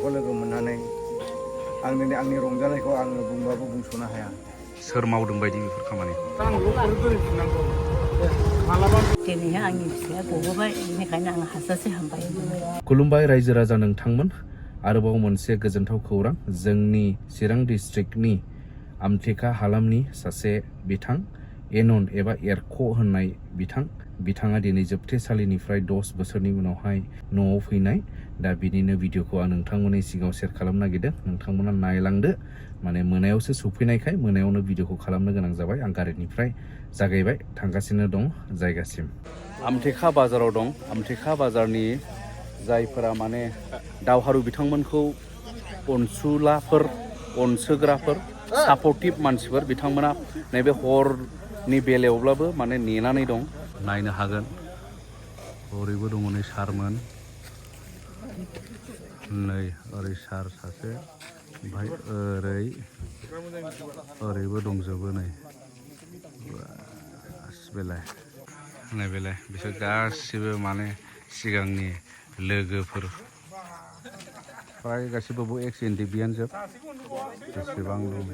बिथांखौ लोगो मोननानै आंनि रंजानायखौ आङो बुंबाबो बुंस'नो हाया। सोर मावदों बायदि बेफोर खामानिखौ? दिनैहाय आंनि फिसाया गबोबाय, बेनिखायनो आं हाजासे हामबाय। खुलुमबाय रायजो राजा नोंथांमोन। आरोबाव मोनसे गोजोनथाव खौरां, जोंनि चिरां डिस्ट्रिक्टनि आमटेका हालामनि सासे बिथां एनन एबा एरख' होननाय बिथाङा दिनै जोबथेसालिनिफ्राय 10 बोसोरनि उनावहाय न'आव फैनाय। दा बिनिनो भिडिअखौ आं नोंथांमोननि सिगाङाव शेयार खालामनो नागिरदों। नोंथांमोना नायलांदो। माने मोनायावसो सफैनायखाय मोनायावनो भिडिअखौ खालामनो गोनां जाबाय। आं गारिनिफ्राय जागायबाय, थांगासिनो दं जायगासिम। आमटेका बाजाराव दं। आमटेका बाजारनि जायफोरा माने दावहारु बिथांमोनखौ अनसुलाफोर, अनसोग्राफोर, सापर्टिभ मानसिफोर, बिथांमोना नैबे हरनि बेलायावब्लाबो माने नेनानै दं। नायनो हागोन। ओरैबो दङ नै सारमोन, नै ओरै सार सासे, ओमफ्राय ओरैबो दंजोबो नै बेलाय बिसोर गासिबो माने सिगांनि लोगोफोर, फ्राय गासिबो Ex-NDFB जोब, जेसेबां दं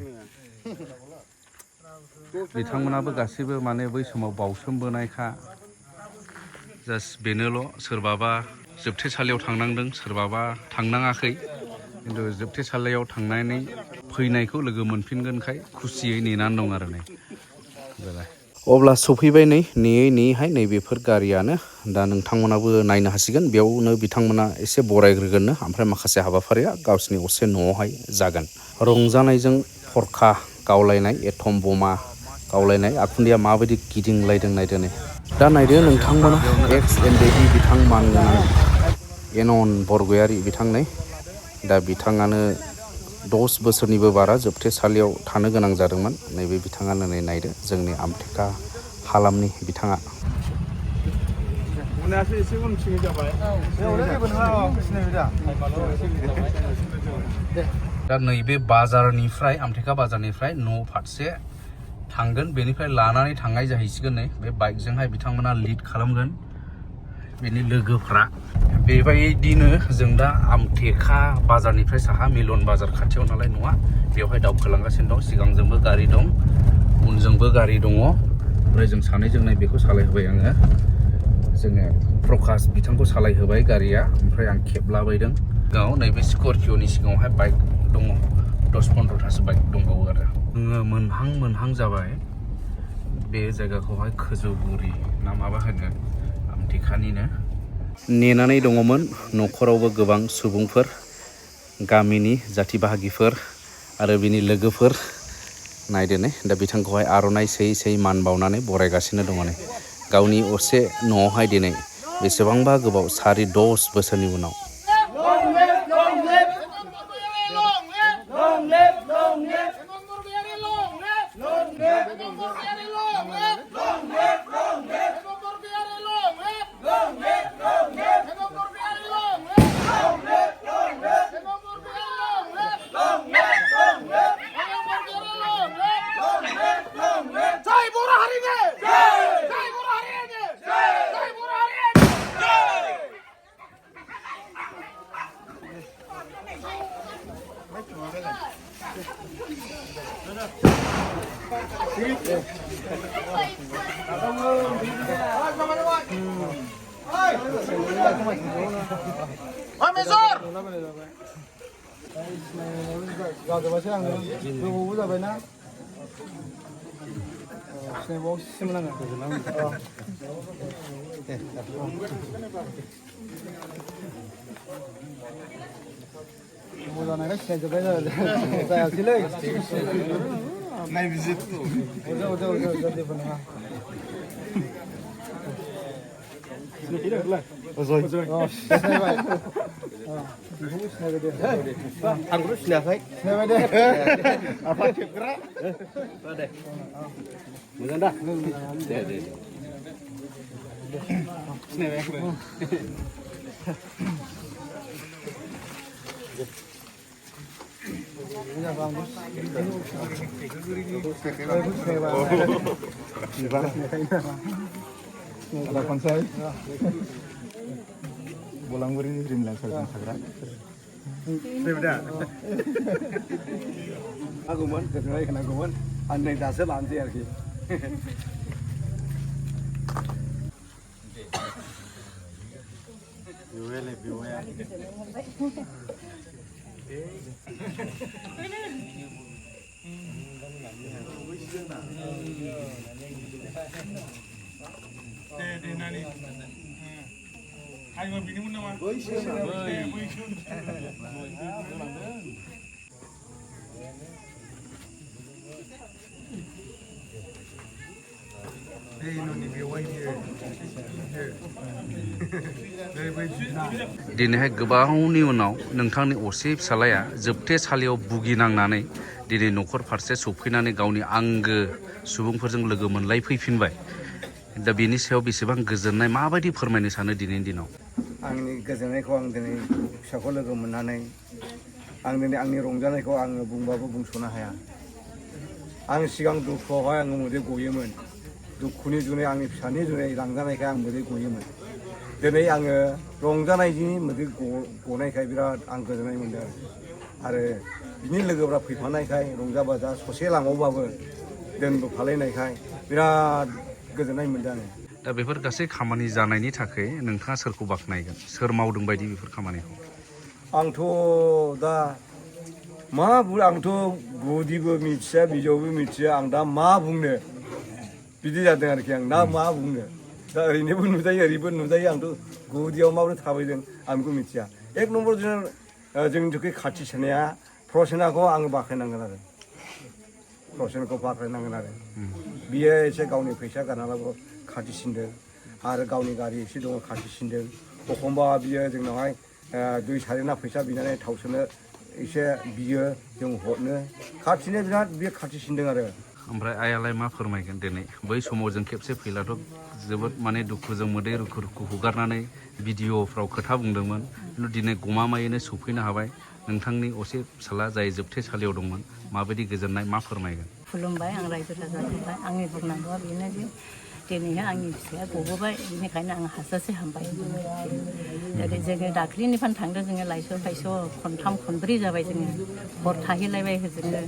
बिथांमोनाबो गासिबो माने बै समाव बावसोमबोनायखा। जास्ट बेनोल', सोरबाबा जोबथेसालियाव थांनांदों, सोरबाबा थांनाङाखै, खिन्थु जोबथेसालियाव थांनानै फैनायखौ लोगो मोनफिनगोनखाय खुसियै नेनानै दं आरो नै बेलाय। अब्ला सफैबाय नै, नेयैहाय नैबेफोर गारियानो। दा नोंथांमोनाबो नायनो हासिगोन। बेयावनो बिथांमोना एसे बरायग्रोगोननो, ओमफ्राय माखासे हाबाफारिया गावसिनि असे न'आवहाय जागोन। रंजानायजों हरखा गावलायनाय, एथम बमा गावलायनाय, आखुन्दैया माबायदि गिदिंलायदों नायदो नै। दा नायदो नोंथांमोना Ex-NDFB बिथां मानगोनां एनन बरगयारि बिथां नै। दा बिथाङानो 10 बोसोरनिबो बारा जोबथेसालियाव थानो गोनां जादोंमोन। नैबे बिथाङानो नै नायदो, जोंनि आमटेका हालामनि बिथाङा। दा नैबे बाजारनिफ्राय, आमटेका बाजारनिफ्राय न' फारसे थांगोन, बेनिफ्राय लानानै थांनाय जाहैसिगोन नै। बे बाइकजोंहाय बिथांमोना लिड खालामगोन, बेनि लोगोफ्रा। बेबायदिनो जों दा आमटेका बाजारनिफ्राय साहा मिलन बाजार खाथियाव नालाय न'आ, बेवहाय दावखोलांगासिनो दं। सिगांजोंबो गारि दं, उनजोंबो गारि दङ। ओमफ्राय जों सानैजों बेखौ सालायहोबाय आङो। जोङो प्रकाश बिथांखौ सालायहोबाय गारिया, ओमफ्राय आं खेबलाबायदों। सिगाङाव नैबे स्करपिअ'नि सिगाङावहाय बाइक दङ, 10-15थासो बाइक दंबावो आरो। जोङो मोनहां जाबाय। बे जायगाखौहाय खोजौगुरि ना माबा होनो, आमटेकानिनो। नेनानै दङमोन न'खरावबो गोबां सुबुंफोर, गामिनि जाथि बाहागिफोर आरो बिनि लोगोफोर। नायदो नै, दा बिथांखौहाय आर'नाइ सोयै मान बावनानै बरायगासिनो दङ नै। गावनि असे न'आवहाय दिनै बेसेबांबा गोबाव 10 बोसोरनि उनाव। Bolanguri rimlan sarkan sagra. बेबायदा हागौमोन गोजोननाय होनांगौमोन आं नै दासो लानोसै आरोखि 아이고 미니문 나와. दिनैहाय गोबावनि उनाव नोंथांनि असे फिसालाया जोबथेसालियाव भुगिनांनानै दिनै न'खर फारसे सफैनानै गावनि आंगो सुबुंफोरजों लोगो मोनलायफैफिनबाय दा बेनि सायाव बेसेबां गोजोननाय माबायदि फोरमायनो सानो दिनैनि दिनाव आंनि गोजोननायखौ आं दिनै फिसाखौ लोगो मोननानै आं दिनै आंनि रंजानायखौ आङो बुंबाबो बुंस'नो हाया आं सिगां दुखुआवहाय आङो मोदै गयोमोन दुखुनि जुनै आंनि फिसानि जुनै रंजानायखाय आं मोदै गयोमोन दिनै आङो रंजानायनि मोदै गनायखाय बिराद आं गोजोननाय मोनदों आरो बिनि लोगोफ्रा फैफानायखाय रंजा बाजा ससे लामावबाबो दोनबोफालायनायखाय बिराद गोजोननाय मोनदों आङो दा बेफोर गासै खामानि जानायनि थाखाय नोंथाङा सोरखौ बाख्नायगोन सोर मावदों बायदि बेफोर खामानिखौ आंथ' दा मा बुं आंथ' गुदिबो मिथिया बिजौबो मिथिया आं दा मा बुंनो बिदि जादों आरोखि आं दा मा बुंनो दा ओरैनोबो नुजायो ओरैबो नुजायो आंथ' गुदियाव माबोरै थाबायदों आं बेखौ मिथिया एक नम्बर जोंनि थाखाय खाथि सोनाया प्रसेनाखौ आङो बाख्नायनांगोन आरो प्रसेनखौ बाख्नायनांगोन आरो बियो एसे गावनि फैसा गारनानैबाबो खाथिसिनदों आरो गावनि गारि एसे दङ खाथिसिनदों एखमबा बियो जोंनावहाय 2-4 आना फैसा बिनानै थाव सोनो एसे बियो जों हरनो खाथिनो बिराद बियो खाथिसिनदों आरो ओमफ्राय आइयालाय मा फोरमायगोन दिनै बै समाव जों खेबसे फैलाथ' जोबोद माने दुखुजों मोदै रुखु हुगारनानै भिडिअफ्राव खोथा बुंदोंमोन खिन्थु दिनै गमामायैनो सफैनो हाबाय नोंथांनि असे फिसाला जाय जोबथेसालियाव दंमोन माबायदि गोजोननाय मा फोरमायगोन खुलुमबाय आं रायजो राजानिफ्राय आंनि बुंनांगौआ बेनो जे दिनैहाय आंनि फिसाया गबोबाय बेनिखायनो आं हाजासे हामबाय जेरै जोङो दाख्लिनिफ्रायनो थांदों जोङो लायस' फायस' खनथाम खनब्रै जाबाय जोङो हर थाहैलायबाय जोङो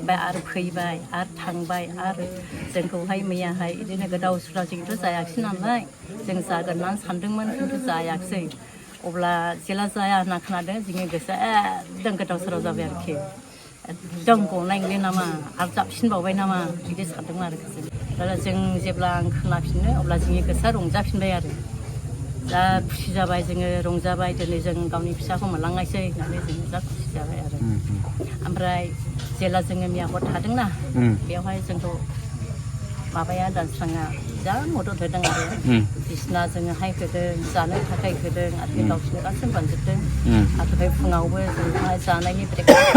ओमफ्राय आरो फैबाय आरो थांबाय आरो जोंखौहाय मैयाहाय बिदिनो गोदाव सोराव जोंथ' जायाखिसै नालाय जों जागोन होननानै सानदोंमोन खिन्थु जायाखिसै अब्ला जेला जाया होनना खोनादों जोंनि गोसोआ एकदम गोदाव सोराव जाबाय आरोखि एकदम गनाय नंले नामा आरो जाबसिनबावबाय नामा बिदि सानदोंमोन आरो दा जों जेब्ला आं खोनाफिनो अब्ला जोंनि गोसोआ रंजाफिनबाय आरो जा खुसि जाबाय जोङो रंजाबाय दिनै जों गावनि फिसाखौ मोनलांनायसै होननानै जों जा खुसि जाबाय आरो ओमफ्राय जेला जोङो मैया हर थादोंना बेवहाय जोंखौ माबाया दानस्राङा जा मदद होदों आरो बिसिना जोङोहाय होदों जानो थाखाय होदों आरो गावसोरनो गासैबो बानजोबदों आरो ओमफ्राय फुङावबो जोंहाय जानायनि ब्रेकफास्ट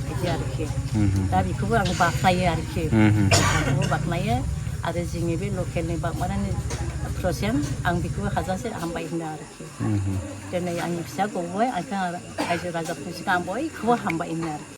बिदि आरोखि दा बेखौबो आं बाख्नायो आरोखि बेखौबो बाख्नायो आरो जोंनि बे लकेलनि बागमारानि प्रसेन आं बेखौबो हाजासे हामबाय होनो आरोखि दिनै आंनि फिसा गबोबाय आंखौ रायजो राजाफोरनि सिगां आं बयखौबो हामबाय होनो आरोखि